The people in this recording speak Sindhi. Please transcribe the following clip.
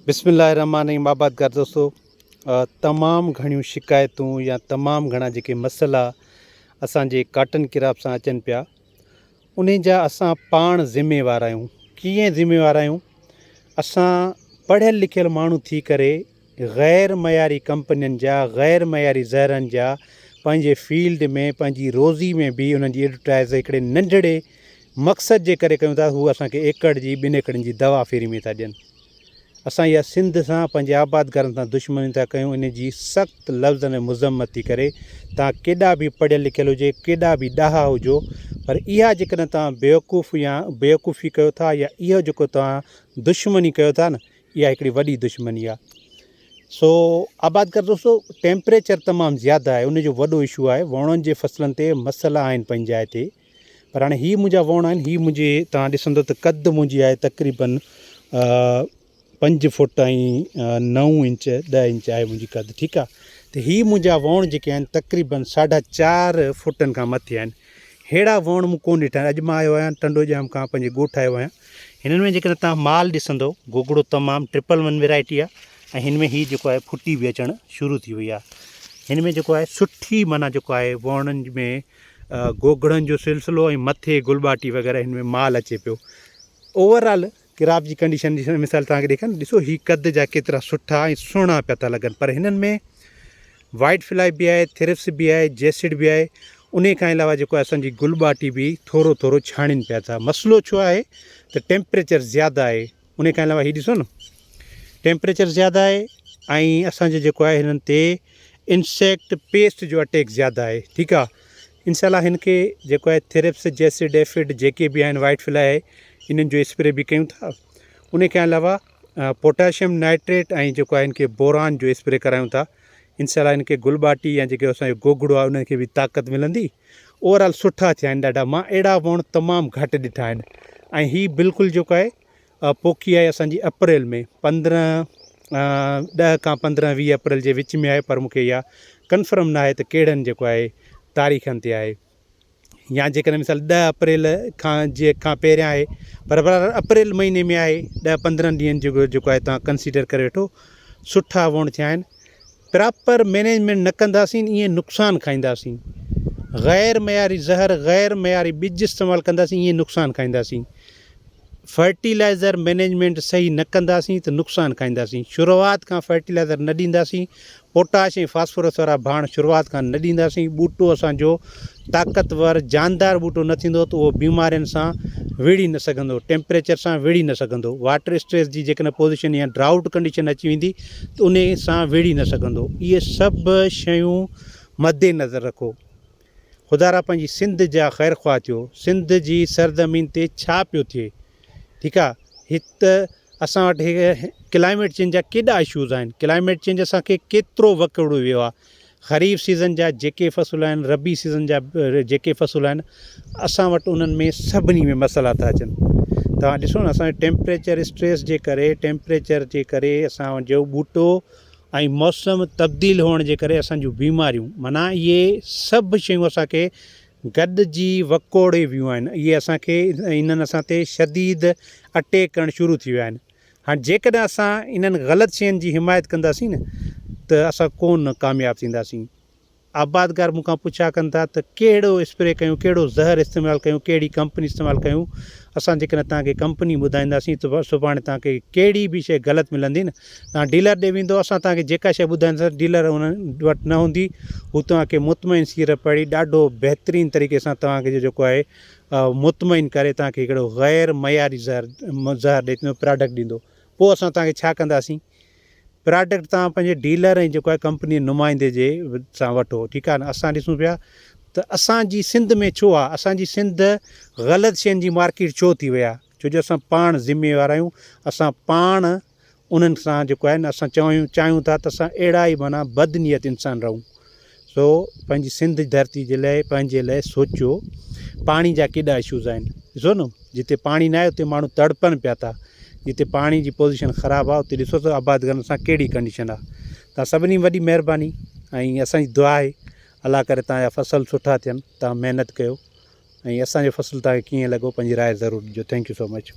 بسم الله الرحمٰن الرحيم آبادگار دوستو تمام گهڻيون شڪايتون يا تمام گهڻا جيڪي مسئلا اسان جي ڪاٽن ڪراپ سان اچن پيا انهي جا اسان پاڻ ذميوار آهيون ڪيئن ذميوار آهيون اسان پڙهيل لکيل ماڻهو ٿي ڪري غير معياري ڪمپنين جا غير معياري زهرن جا پنهنجي فيلڊ ۾ پنهنجي روزي ۾ به انهن جي ايڊورٽائز هڪڙي ننڍڙي مقصد جي ڪري ڪيون ٿا هو اسان کي ايڪڙ جي ٻن ايڪڙن جي دوا فري ۾ ٿا ڏين اسان اها سنڌ سان پنهنجي آبادگارن سان دشمني ٿا ڪيون ان جي سخت لفظن ۾ مذمت ٿي ڪري توهان ڪيڏا به پڙهيل لکيل هجي ڪيڏا به ڏاها هجو پر اها جيڪڏهن توهان بيوقوف يا بيوقوفي ڪيو ٿا يا اهو جيڪو توهان دشمني ڪيو ٿا نه اها هڪڙي وڏي دشمني آهي سو آبادگار دوستو ٽيمپريچر تمام زياده آهي ان جو وڏو اشو آهي ووڻن جي فصلن تي مسئلا آهن پنهنجي جاء تي پر هاڻي هي منهنجا ووڻ آهن هي منهنجي توهان ڏسندو ته قد منهنجي آهي تقريبن پنج فوٽ ۽ نو انچ ڏهه انچ آهي منهنجي قد ٺيڪ آهي ته هي منهنجا ووڻ جيڪي آهن تقريبن ساڍا چار فوٽن کان مٿي آهن ههڙا ووڻ مون ڪونه ڏٺا آهن اڄ مان آيو آهيان ٽنڊو ڄام کان پنهنجي ڳوٺ آيو آهيان هنن ۾ جيڪڏهن توهان مال ڏسندو گوگڙو تمام ٽرپل ون ويرائٽي آهي ۽ هن ۾ هي جيڪو آهي ڦٽي به اچڻ شروع ٿي وئي آهي هن ۾ جيڪو آهي سٺي معنيٰ جيڪو آهي ووڻن ۾ گوگڙن جو سلسلو ۽ مٿي گلٻاٽي وغيره هن ۾ مال اچي پيو اوور آل ڪراپ جي ڪنڊيشن ڏسڻ مثال توهان کي ڏيکاريان ڏسو هي قد جا ڪيترا سٺا ۽ سهڻا پيا ٿا لڳن پر هنن ۾ وائٽ فلائي به آهي ٿرپس به آهي جيسڊ به آهي انهي کان علاوه جيڪو اسان جي گلٻاٽي به ٿورو ٿورو ڇاڻين پيا ٿا مسئلو ڇو آهي ته ٽيمپريچر زياده آهي انهي کان علاوه هي ڏسو نه ٽيمپريچر زياده آهي ۽ اسان جو جيڪو آهي هنن تي انسيڪٽ پيسٽ جو اٽيڪ زياده آهي ٺيڪ آ انشاء الله هن کي جيڪو آهي ٿرپس جيسڊ ايفڊ جيڪي به آهن وائٽ فلائي آهي انهن جو اسپري به ڪيون ٿا ان کان علاوه پوٽاشيم نائٽريٽ ۽ جيڪو آهي هن کي بوران جو اسپري ڪرايون ٿا انشاء الله هن کي گلٻاٽي يا جيڪي اسان جو گوگڙو آهي ان کي به طاقت ملندي اوور آل سٺا ٿيا آهن ڏاڍا مان اهڙا وڻ تمام گهٽ ڏٺا آهن ۽ هي بلڪل جيڪو آهي پوکي آهي اسان جي اپريل ۾ 15 ڏهه کان 15 20 اپريل جي وچ ۾ آهي پر مونکي اها ڪنفرم نه آهي ته ڪهڙن جيڪو آهي تاريخن تي آهي يا جيڪڏهن مثال ڏهه اپريل کان جي کان پهريان آهي پر برحال اپريل مهيني ۾ آهي ڏهه 15 ڏينهن جيڪو جيڪو آهي توهان ڪنسيڊر ڪري وٺو سٺا ووڻ ٿيا آهن پراپر مينيجمينٽ نه ڪنداسين ائين نقصان کائينداسين غير معياري زهر غير معياري ٻج استعمال ڪنداسين ائين نقصان کائينداسين فرٽيلائزر مئنيجمينٽ صحيح نه ڪنداسين ته نقصان کائينداسين، شروعات کان فرٽيلائزر نه ڏينداسين، پوٽاش ۽ فاسفورس وارا ڀاڻ شروعات کان نه ڏينداسين، ٻوٽو اسان جو طاقتور جاندار ٻوٽو نه ٿيندو ته اهو بيمارين سان وڙهي نه سگهندو، ٽيمپريچر سان وڙهي نه سگهندو، واٽر اسٽريس جي جيڪڏهن پوزيشن يا ڊرائوٽ ڪنڊيشن اچي ويندي ته انهي سان وڙهي نه سگهندو، اهي سڀ شيون مدنظر رکو. خدارا پنهنجي سنڌ جا خيرخواهه ٿيو سنڌ جي سرزمين تي ڇا پيو ٿئي ٺيڪ آ هت اسان وٽ ڪلائميٽ چينج جا ڪيڏا اشوز آهن ڪلائميٽ چينج اسان کي ڪيترو وڪوڙي ويو آ خريف سيزن جا جيڪي فصل آهن ربيع سيزن جا جيڪي فصل آهن اسان وٽ انهن ۾ سڀني ۾ مسئلا ٿا اچن توهان ڏسو نه اسان ٽيمپريچر اسٽريس جي ڪري ٽيمپريچر جي ڪري اسان جو ٻوٽو ۽ موسم تبديل هئڻ جي ڪري اسان جون بيماريون معنيٰ اهي سڀ شيون اسان کي گڏجي وڪوڙي ويون آهن اهي اسان کي انهن اسان تي شديد اٽيڪ ڪرڻ شروع ٿي ويا آهن هاڻي جيڪڏهن اسان انهن غلط شين جي حمايت ڪنداسين نه ته اسان ڪونه ڪامياب ٿينداسين. آبادگار مون کان پڇا ڪن ٿا ته ڪهڙو اسپري ڪيون، ڪهڙو زهر استعمال ڪيون، ڪهڙي ڪمپني استعمال ڪيون، اسان جيڪڏهن توهان کي ڪمپني ٻڌائينداسين ته سڀاڻي توهان کي ڪهڙي به شيء غلط ملندي نه توهان ڊيلر ڏي ويندو اسان توهان کي جيڪا شيء ٻڌائينداسين ڊيلر انهن وٽ نه هوندي هو توهان کي مطمئن سير پڙهي ڏاڍو بهترين طريقي سان توهان کي جيڪو آهي مطمئن ڪري توهان کي هڪڙو غير معياري زهر زهر ڏئي ٿيندو پراڊڪٽ ڏيندو پوء اسان توهان کي ڇا ڪنداسين پراڊڪٽ توهان پنهنجي ڊيلر ۽ جيڪو آهي ڪمپني جي نمائندي جي سان وٺو ٺيڪ آهي نه اسان ڏسون پيا ته اسان جي سنڌ ۾ ڇو آهي اسان جي سنڌ غلط شين جي مارڪيٽ ڇو ٿي وئي آهي ڇو جو اسان پاڻ ذميوار آهيون اسان پاڻ انهن سان جيڪو آهي نه اسان چاهيون چاهيون ٿا ته اسان اهڙا ئي معنيٰ بدنيت انسان رهون سو پنهنجي سنڌ ڌرتي جي لئه پنهنجي لئه سوچيو پاڻي جا ڪيڏا اشوز آهن ڏسو نه جتي پاڻي ناهي اتي ماڻهو تڙپن پيا ٿا جتي پاڻي جي پوزيشن خراب آهي اتي ڏسو ته آبادگارن سان ڪهڙي ڪنڊيشن آهي تان سڀني وڏي مهرباني ۽ اسان جي دعا آهي الله ڪري تان جا فصل سٺا ٿين تان محنت ڪيو ۽ اسان جو فصل تان کي ڪيئن لڳو پنهنجي راء ضرور ڏجو thank you so much.